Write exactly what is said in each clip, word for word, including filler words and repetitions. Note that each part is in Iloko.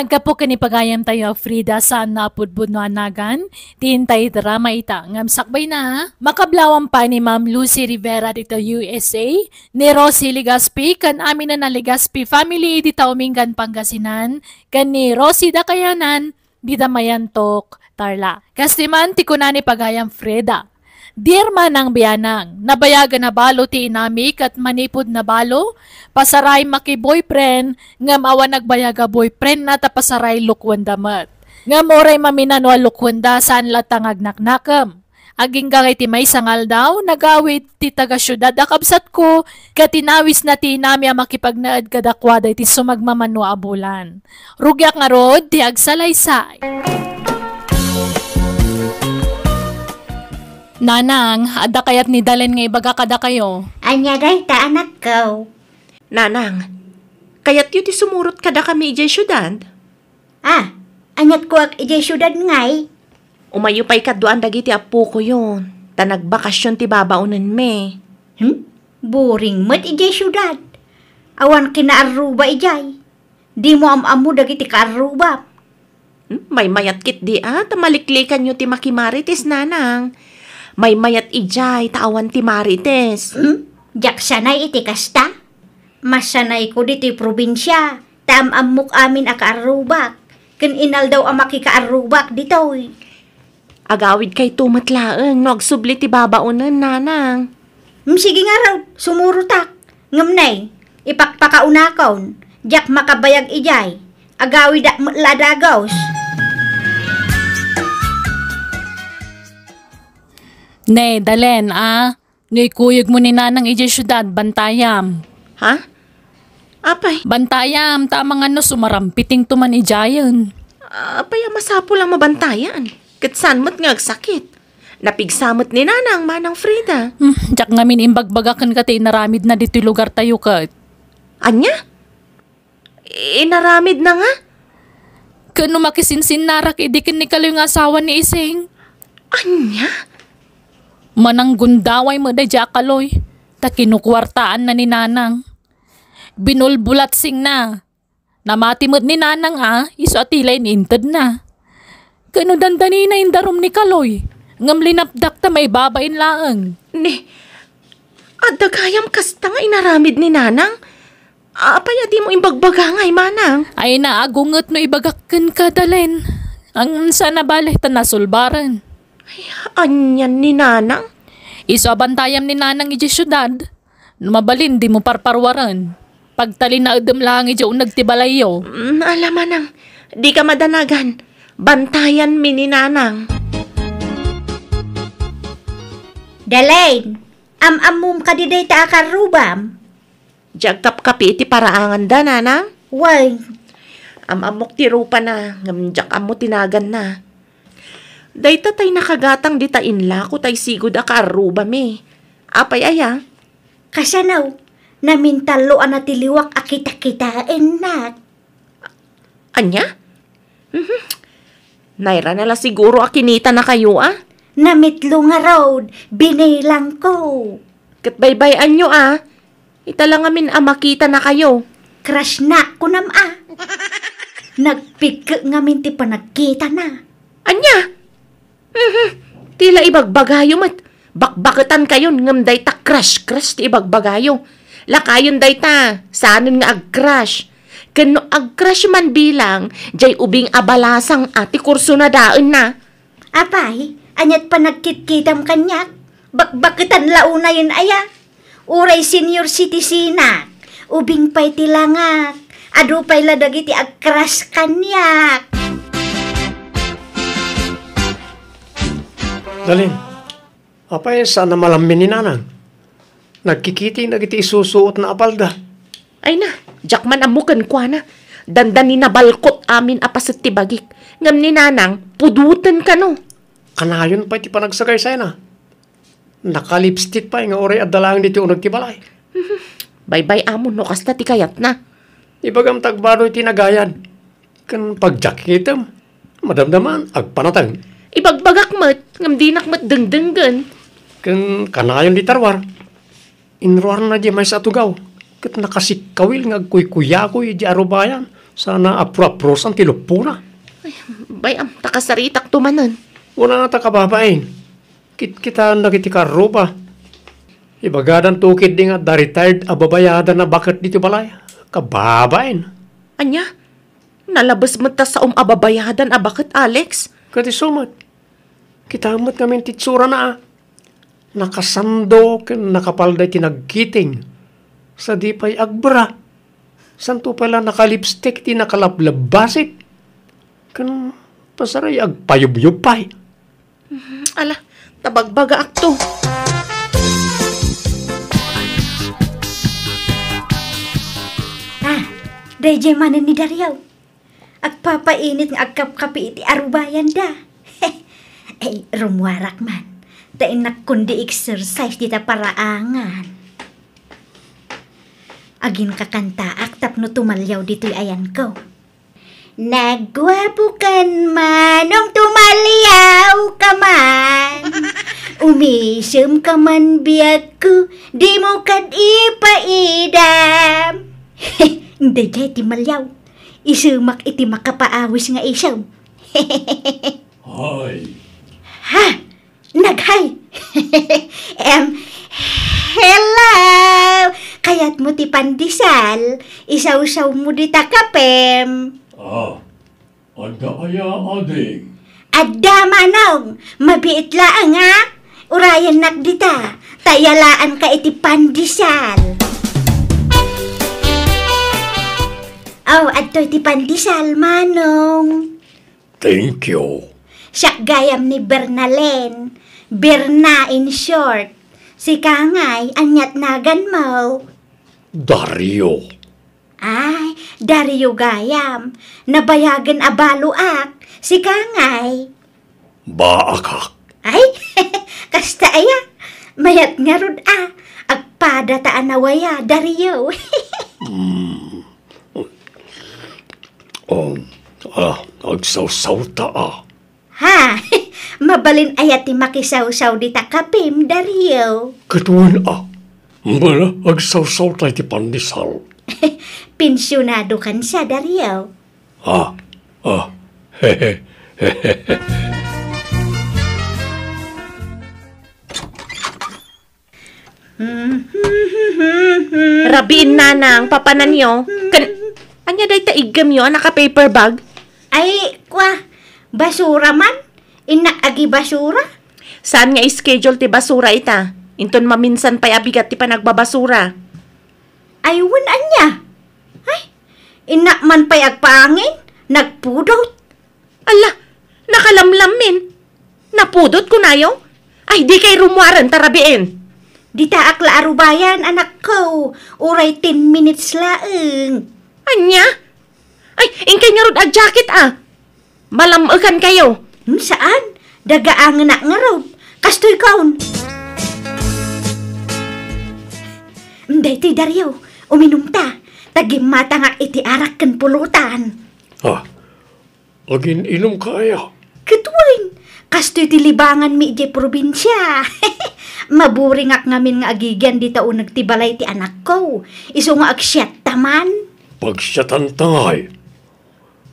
Gapu ken ni pagayam tayo a Frida saan nga apudpudno a nagan, ti intay drama ita. Ngem sakbay na, makablawan pa ni Ma'am Lucy Rivera dita U S A, ni Rosie Legaspi, ken amin a Legaspi family dita Umingan, Pangasinan, ken ni Rosie Dakayanan, dita Mayantok, Tarlac. Kas ti man ti kuna ni pagayam Frida. Dear manang bianang, nabayagan a balo ti inami ket manipud nabalo, pasaray maki-boyfriend, ngem awan nagbayag a boyfriend na ta pasaray lukuenda met. Ngem uray maminano a lukuenda, saan latta nga agnaknakem. Agingga nga iti maysa nga aldaw, nagawid ti taga-siudad a kabsatko, ket inawisna ti inami a makipagnaed kadakuada iti sumagmamano a bulan. Rugiak ngarud ti agsalaysay. Nanang, adda kayat ni Dalen nga ibaga kadakayo? Ania dayta, anakko? Nanang, kayatyo ti sumurot kadakami idiay siudad? Ah, aniat kuak idiay siudad ngay? Umayyo pay kaduan dagiti appokoyo, ta nagbakasion ti babaonenmi. Hmm? Boring met idiay siudad. Awan kinaarruba idiay. Dimo am-ammo dagiti kaarrubam. Hmm? Maymayat ketdi a, ta maliklikanyo ti makimarites, nanang. Maymayat idiay, ta awan ti marites. Hmm? Diak sanay iti kasta. Masanayko ditoy probinsia, ta am-ammok amin a kaarrubak, ken inaldaw a makikaarrubak ditoy. Agawidkayto met laeng no agsubli ti babaonen, nanang. Mm, sige ngarud, sumurotak. Ngem ne, ipakpakaunakon, diak makabayag idiay. Agawidak met la a dagus. Ne, Dalen, a. No ikuyogmo ni Nanang idiay siudad, bantayam. Ha? Apay? Bantayam, ta amangan no sumarampitingto man idiayen. Apay a masapul a mabantayan? Ket saan met nga agsakit? Napigsa met ni Nanang, Manang Frida. Hmm, diak ngamin imbagbaga kenka ti inaramidna ditoy lugartayo ket. Ania? Inaramidna nga? Ken no makisinsinnarak idi ken ni Kaloy nga asawa ni Ising. Ania? Mananggundaway met daydiay a Kaloy, ta kinukuartaanna ni Nanang. Binulbulatsingna. Namati met ni Nanang a, isu a ti la in-intedna. Ken no dandanina indarum ni Kaloy, ngem linapdak ta maibabain laeng. Ni, adda gayam kasta nga inaramid ni Nanang? Apay a dimo imbagbaga ngay, Manang? Ay, naagunget no ibagak kenka, Dalen. Ang saan a bale ta nasulbaren. Ay, anian ni Nanang? Isu a bantayam ni Nanang idiay siudad. No mabalin, dimo parparuaren. Pagtalinaedem laeng idiay uneg ti balayyo. Mm, ala, Manang, dika madanagan. Bantayanmi ni Nanang. Dalen, am-ammom kadi dayta a karrubam? Diak agkapkapi iti paraanganda, Nanang. Wen. Am-ammok ti rupana, ngem diak ammo ti naganna. Dayta tay nakagatang dita inlako tay sigud a kaarrubami. Apay aya? Kasano? Namintallo a natiliwak a kitakitaennak. Ania? Mhm. Nairana la siguro a kinitanakayo a? Namitlo ngarud, binilangko. Ket baybay-anyo a, ita la ngamin a makitanakayo. Crushnak, kunam a. Nagpigke ngamin ti panagkitana. Ania? Mhm. Ti la ibagbagayo met. Bakbaketankayon ngem dayta crush-crush ti ibagbagayo. Lakayon dayta, saanen nga ag-crush. Ken no ag-crush man bilang, diay ubing a balasang a ti kurso na daenna. Apay, aniat panagkitkitam kaniak? Bakbaketan la unayen aya? Uray senior citizenak, ubing pay ti langak, adu pay la dagiti ag-crush kaniak. Dalen, apay saan a malammi ni Nanang? Nagkikiting dagiti isusuotna a palda. Ay na, diak man ammo kenkuana. Dandani nabalkot amin a paset ti bagik. Ngem ni Nanang, puduten kano. Kanayon pay ti panagsagaysayna. Naka-lipstick pay nga uray adda laeng ditoy uneg ti balay. Baybay-amon no kasta ti kayatna. Ibagam ta agbaroy ti nagayad. Ken pagjakitem, madamdaman, agpanateng. Ibagbagak met, ngem dinak met dengdenggen. Ken kanayon dita ruar. Inruarna diay maysa a tugaw, ket nakasikkawil nga agkuykuyakoy idiay arubayan. Sana apro-aprosan ti luppona. Bay-am, ta kasaritakto manen. Kunana ta kababain. Kitkitaennak iti karruba. Ibagadanto ketdi nga adda retired a babayadan a baket ditoy balay. Kababain. Ania? Nalabes met ta saom a babayadan a baket, Alex? Ket isu met. Kitaem met ngamin ti itsurana, a. Nakasando ken nakapalda iti nagkiting. Sadi pay agbra. Santo pay la nakalipstick ti nakalablabasik. Ken pasaray agpayubyob pay. Mhm. Ala, ta bagbagaakto. Ah, daydiay manen ni Dario. Agpapainit nga agkapkapi iti arubayanda. Ay, rummuarak man. Ta innak kundi exercise dita paraangan. Aginkakantaak tapno tumaliaw ditoy ayanko. Nagguapokan, manong, tumaliawka man. Umisemka man biagko, dimo kad ipaidam. Daydiay ti maliaw. Isemak iti makapaawis nga isem. Hay. Ha? Naghay. Em, hello! Kayatmo ti pandesal? Isawsawmo dita kapem. Ah, adda aya, ading? Adda, manong. Mabiit laeng, a. Urayennak dita. Ta iyalaanka iti pandesal. Aw, adtoy ti pandesal, manong. Thank you. Siak gayam ni Bernalen. Berna in short. Sika ngay, aniat naganmo? Dario. Ay, Dario gayam. Nabayagen a baloak. Sika ngay? Baakak. Ay, kasta aya. Mayat ngarud a. Agpada ta a nawaya, Dario. Hmm. Um, ah, agsawsawta a. Ha? Mabalin aya ti makisawsaw dita kapem, Dario? Ket wen a. Bala, agsawsawta iti pandesal. Pensionado kan sa, Dario. Ah, ah. Rabiin, nanang, papananyo. Ken, ania dayta iggemyo a naka-paper bag? Ay, kua, basura man. Innak agibasura? Saan nga schedule ti basura ita? Inton maminsan pay a bigat ti panagbabasura. Ay, wen ania? Ay, innak man pay agpaangin, nagpudot. Ala, nakalamlammin. Napudot kunayo? Ay, dikay rummuaren ta rabiin. Ditaak la arubayan, anakko. Uray ten minutes laeng. Ania? Ay, inkay ngarud a jacket a. Malam-ekankayo. Hmm, saan? Dagaangenak ngarud. Kastoy kaon. Hmm, daytoy, Dario. Uminumta. Ta gimmatangak iti arak ken pulutan. Ah, agin-inumka aya? Ket wen, kastoy ti libanganmi idiay probinsia. Maburingak ngamin nga agigian dita uneg ti balay ti anakko. Isu nga agsiatta man. Pagsiatanta ngay.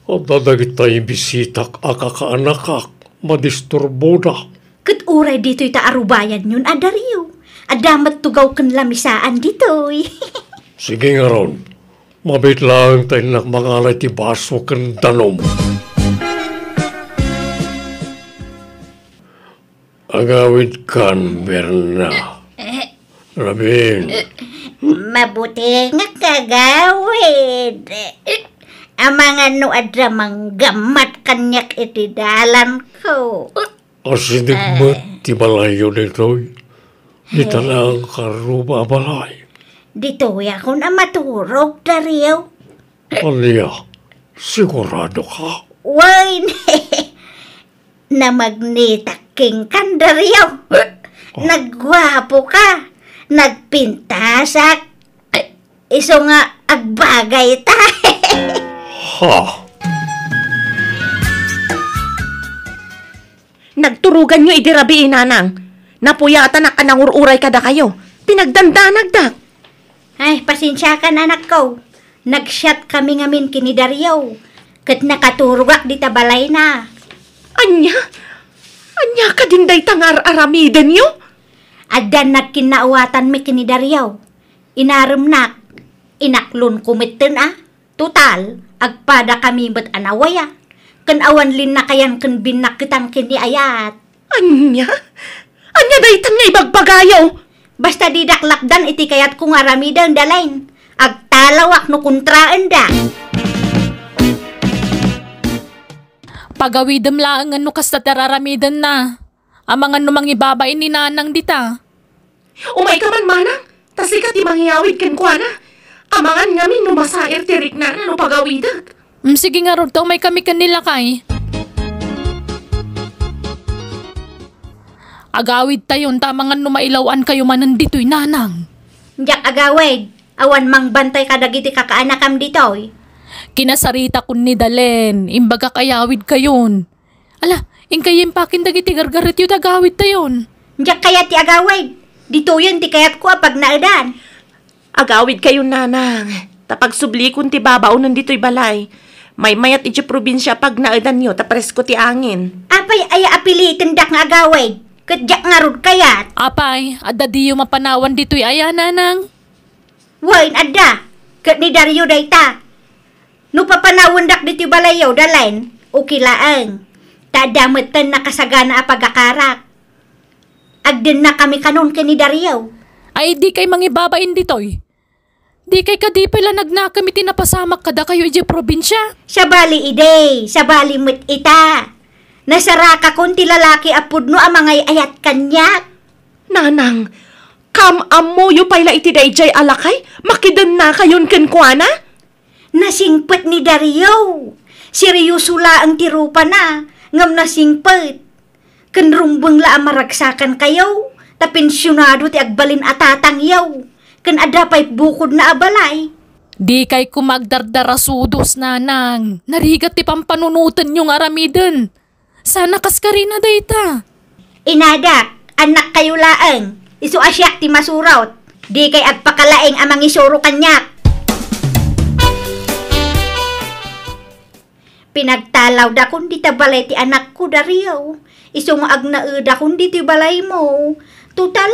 Adda dagiti bisitak a kakaanakak, madisturboda. Ket uray ditoy ta arubayanyon a, Dario. Adda met tugaw ken lamisaan ditoy. Sige ngarud, mabiit laeng ta innak mangala iti baso ken danum. Agawidkan, Berna. Rabiin. Mabutengak nga agawid. Amangan no adda manggammat kaniak iti dalanko. Asideg met ti balayyo ditoy. Dita laeng karruba a balay. Ditoyakon a maturog, Dario. Ania, siguradoka? Wen, namagnitak kenka, Dario. Oh. Nagguapoka, nagpintasak. Isu nga agbagayta. Ha? Nagturoganyo idi rabii, nanang. Napuyatanak a nangur-uray kadakayo. Pinagdandanagdak. Ay, pasensiakan, anakko. Nagsiatkami ngamin ken ni Dario, ket nakaturogak dita balayna. Ania? Ania kadin dayta nga ar-aramidenyo? Addan nagkinnaawatanmi ken ni Dario. Inaremnak, inaklonko metten a. Total, agpadakami met a nawaya. Ken awan linnakayan ken binnakketan ken ni Ayat. Ania? Ania daytan nga ibagbagayo? Basta didak lapdan iti kayatko nga aramiden, Dalain. Agtalawak no kontraenda. Pagawidem laengen no kasta ti araramidenna. Amangan no mangibabain ni Nanang dita. Umayka man, Manang, ta sika ti mangiyawid kenkuana. Amangan ngamin no masair ti riknana no pagawidek. Mm, sige ngarud, ta umaykami ken ni lakay. Agawidtayon, ta amangan no mailaw-ankayo manen ditoy, Nanang. Diak agawid, awan mangbantay kadagiti kakaanakam ditoy. Kinasaritakon ni Dalen, imbagak ayawidkayon. Ala, inkay impakin dagiti gargaretyo ta agawidtayon. Diak kayat ti agawid. Ditoyen ti kayatko a pagnaedan. Agawidkayon, Nanang, ta pagsublikon ti babaonen ditoy balay. Maymayat idiay probinsia a pagnaedanyo ta presko ti angin. Apay aya a pilitendak nga agawid? Ket diak ngarud kayat. Apay, adda diyo mapanawan ditoy aya, Nanang? Wen, adda. Ket ni Dario dayta. No papanawendak ditoy balayyo, Dalen, okay laeng. Ta adda metten nakasagana a pagakarak. Agdennakami kanon ken ni Dario. Ay, dikay mangibabain ditoy. Dikay kadi pay la nagnakem iti napasamak kadakayo idiay probinsia? Sabali idi, sabali met ita. Nasarakakon ti lalaki a pudno a mangay-ayat kaniak. Nanang, kaam-ammoyo pay la iti daydiay a lakay, makidennakayon kenkuana? Nasingpet ni Dario. Serioso laeng ti rupana, ngem nasingpet. Ken rumbeng la a maragsakankayo, ta pensionado ti agbalin a tatangyo, ken adda pay bukodna a balay. Dikay koma agdardarasudos, Nanang. Narigat ti pampanunotenyo nga aramiden. Sana kaskarina dayta. Inadak, annakkayo laeng, isu a siak ti masurot. Dikay agpakalaing a mangisuro kaniak. Pinagtalawdakon dita balay ti anakko, Dario. Isu nga agnaedakon ditoy balaymo. Total,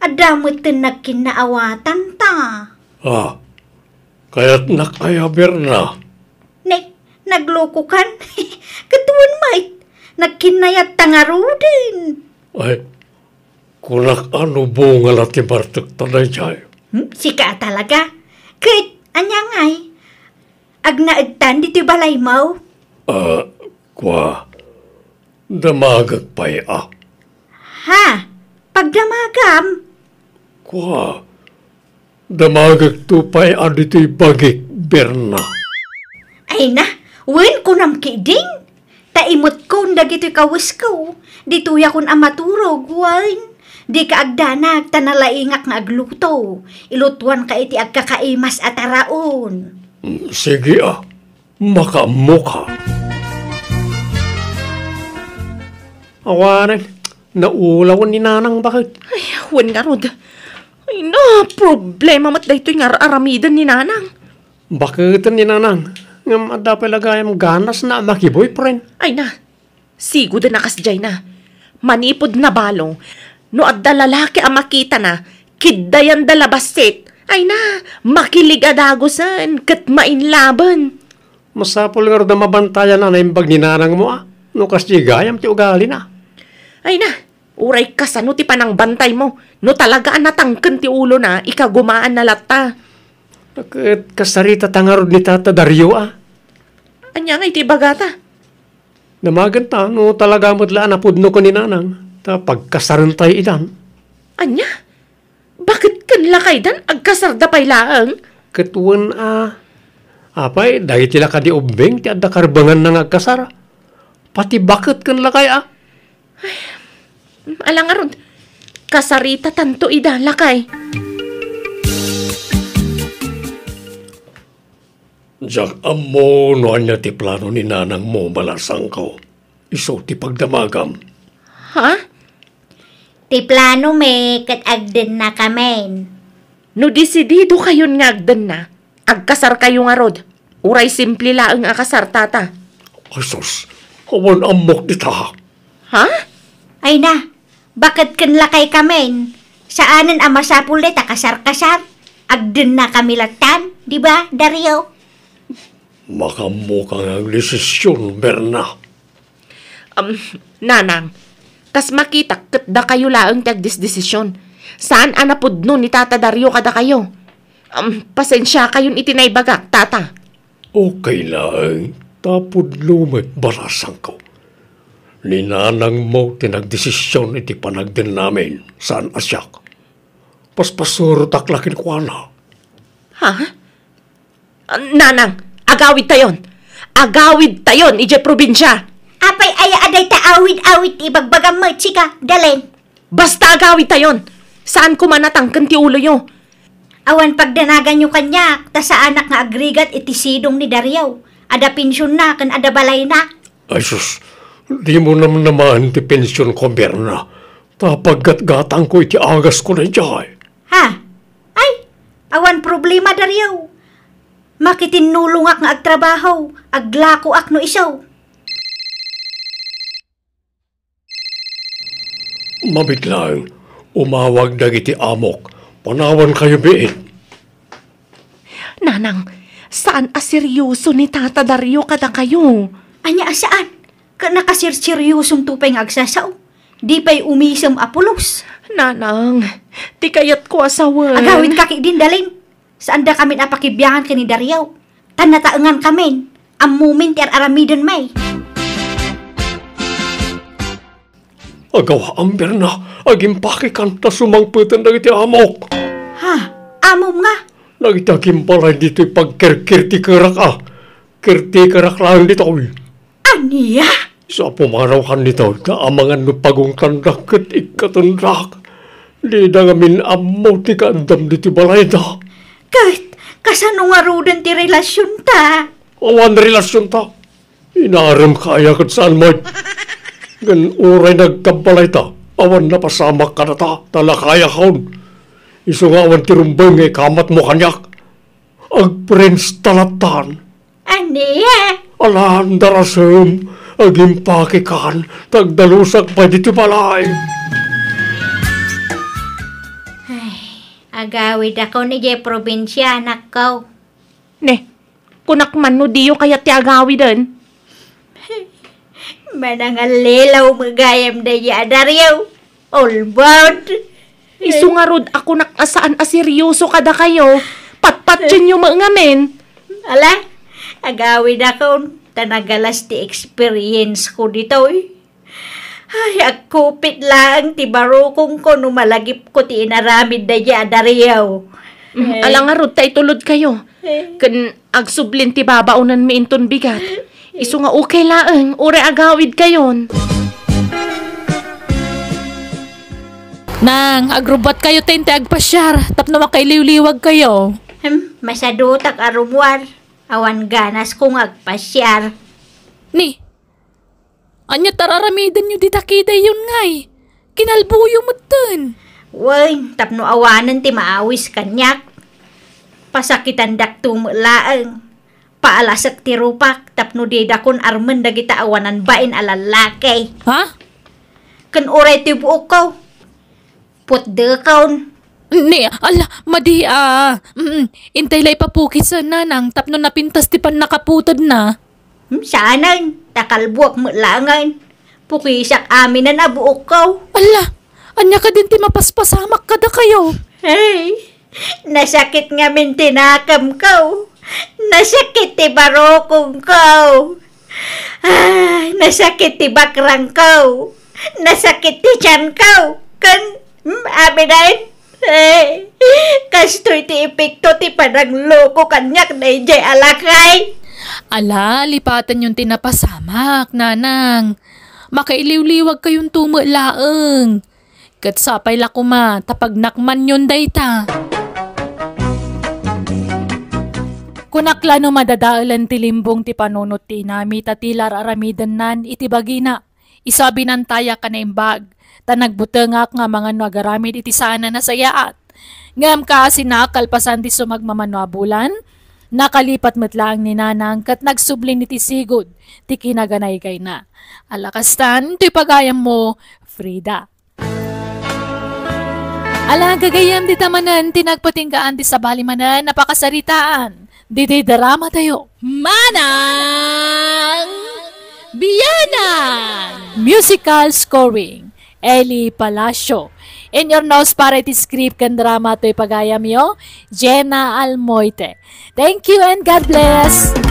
adda metten nagkinnaawatanta. Ah, kayatnak aya, Berna? Ne, naglokokan? Ket wen met, nagkinnayatta ngaruden. Ay, kunak a no bunga la ti martekta daydiay. Hmm? Sika a talaga? Ket, ania ngay? Agnaedtan ditoy balaymo? Ah, kua, damagek pay a. Ha? Pagdamagam? Kua, damagekto pay a ditoy bagik, Berna. Ay na, wen kunam ketdin. Ta imutkon dagitoy kawesko, ditoyakon a maturog, wen. Dika agdanag ta nalaingak nga agluto. Ilutoanka iti agkakaimas a taraon. Mm, sige a, makaammoka. Awanen, naulawen ni Nanang baket. Ay, wen ngarud. Ay na, problema met daytoy nga ar-aramiden ni Nanang. Baketen ni Nanang, ngem adda pay la gayam ganasna a maki-boyfriend. Ay na, sigud a kasdiay na. Manipud nabalo, no adda lalaki a makitana, kiddayanda la bassit. Ay na, makilig a dagusen ket mainlaben. Masapul ngarud a mabantayan a naimbag ni Nanangmo a, no kasdiay gayam ti ugalina. Ay na, uray kasano ti panangbantaymo, no talaga a natangken ti ulona, ikagumaanna latta. Ket kasarita ta ngarud ni Tata Dario a. Ania ngay ti ibagata? Damagenta no talaga met la a napudno ken ni Nanang, ta pagkasarentayo idan. Ania? Baket ken lakaydan, agkasarda pay laeng? Ket wen a. Apay, dagiti la kadi ubbing ti adda karbenganna nga agkasar. Pati baket ken lakay a. Ala ngarud, kasaritatanto ida, lakay. Diak ammo no ania ti plano ni nanangmo, balasangko. Isu ti pagdamagam. Ha? Ti plano mi ket agdennakamin. No desididokayon nga agdenna, Agkasarkayo ngarud. Uray simple laeng a kasar, tata. Ay sus, awan ammok dita. Ha? Ay na, baket ken lakay kamin. Saanen a masapul dayta kasar-kasar. Agdennakami lattan, di ba, Dario? Makaammoka nga agdesisyon, Berna. Um, Nanang, kas makitak ket dakayo laeng ti agdesdesisyon. Saan a napudno ni Tata Dario kadakayo. Um, pasensiakayon iti naibagak, Tata. Okay laeng, ta pudno met balasangko. Ni nanangmo ti nagdesisyon iti panagdennamin, saan a siak. Paspasurotak la kenkuana. Ha? Ah, Nanang, agawidtayon! Agawidtayon idiay probinsia! Apay aya a dayta awid-awid ti ibagbagam met, sika, Dalen? Basta agawidtayon! Saan koma natangken ti uloyo. Awan pagdanaganyo kaniak, ta saanak nga agrigat iti sidong ni Dario. Adda pensionna ken adda balayna. Ay sus, dimo namnamaen ti pensionko, Berna. Ta paggatgatangko iti agasko daydiay. Ha? Ay, awan problema, Dario. Makitinnulongak nga agtrabaho, aglakoak no isu. Mabiit laeng, umawag dagiti amok. Panawankayo biit. Nanang, saan a seryoso ni Tata Dario kadakayo. Ania a saan? Ket nakasirseryosom to pay nga agsasao. Di pay umisem a pulos. Nanang, ti kayatko a sawen. Agawidka ketdin, Dalen. Saandakamin a pakibiangan ken ni Dario. Ta nataengankamin. Ammomin ti ar-aramidenmi. Agawaam, Berna, agimpakekan ta sumangpeten dagiti amok. Ha? Amom nga? Dagiti agimbalay ditoy pagkerker ti kerak a. Kertikerak laeng ditoy. Ania? Sa pumanaw kan ditoy, ta amangan no pagungtandak ket ikkatendak. Dida ngamin ammo ti kaaddam ditoy balayda. Ket kasano ngaruden ti relasionta? Awan relasionta. Inaremka aya ket saan met? Ngem uray nagkabbalayta, awan napasamak kadata, ta lakayakon. Isu nga awan ti rumbeng nga ikamatmo kaniak. Agprinsta lattan. Ania? Alan, darasem, agimpakekan, ta agdalusak pay ditoy balay. Ay, agawidakon idiay probinsia, anakko. Ne, kunak man no diyo kayat ti agawiden. Manangallilaw met gayam daydi a Dario. All bound. Isu ngarud a kunak a saan a seryoso kadakayo. Patpatienyo met ngamin. Ala, agawidakon, ta nagalas ti experience ko ditoy. Ay, agkupit laeng ti barukongko no malagipko ti inaramid daydi a Dario. Mm, eh. Ala ngarud ta itulodkayo. Eh. Ken agsublin ti babaonenmi inton bigat. Isu nga okay laeng, uray agawidkayon. Nang, agrubbuatkayo ta inti agpasiar tapno makailiwliwagkayo. Hmm, masadutak a rumuar. Awan ganasko nga agpasiar. Ni, ania ti ar-aramidenyo dita kadakayon ngay? Kinalboyo metten. Wen, tapno awanen ti maawis kaniak. Pasakitandakto met laeng. Paalasek ti rupak tapno didakon armen dagita awanan bain a lallaki. Ha? Ken uray ti buokko. Putdekon. Ni, ala, madi a. Mm, intay la ipapukisen, nanang, tapno napintas ti pannakaputedna. Hmm, saanen, ta kalbuak met laengen. Pukisak aminen a buokko. Ala, ania kadin ti mapaspasamak kadakayo? Hey, nasakit ngamin ti nakemko. Nasakit ti barukongko. Ah, nasakit ti bakrangko. Nasakit ti tianko. Ken, hmm, aminen. Eh, kastoy ti epekto ti panangloko kaniak daydiay a lakay. Ala, lipatenyon ti napasamak, nanang. Makailiwliwagkayonto met laeng. Ket sapay la koma ta pagnakmanyon dayta. Kunak la no madadaelen ti limbong ti panunot ti inami ta ti la ar-aramidennan iti bagina. Isu a binantayak a naimbag, ta nagbutengak nga amangan no agaramid iti saan a nasayaat. Ngem kaasina, kalpasan ti sumagmamano a bulan, Nakalipat met laeng ni Nanang ket nagsublin iti sigud ti kinaganaygayna. Ala kastan, toy pagayammo, Frida. Ala, gagayyem, dita manen ti nagpatinggaan ti sabali manen a pakasaritaan ditoy drama tayo. Manang Bianan! Musical scoring, Eli Palacio. In your nose para iti script ken drama toy pagayamyo, Jenna Almoite. Thank you and God bless!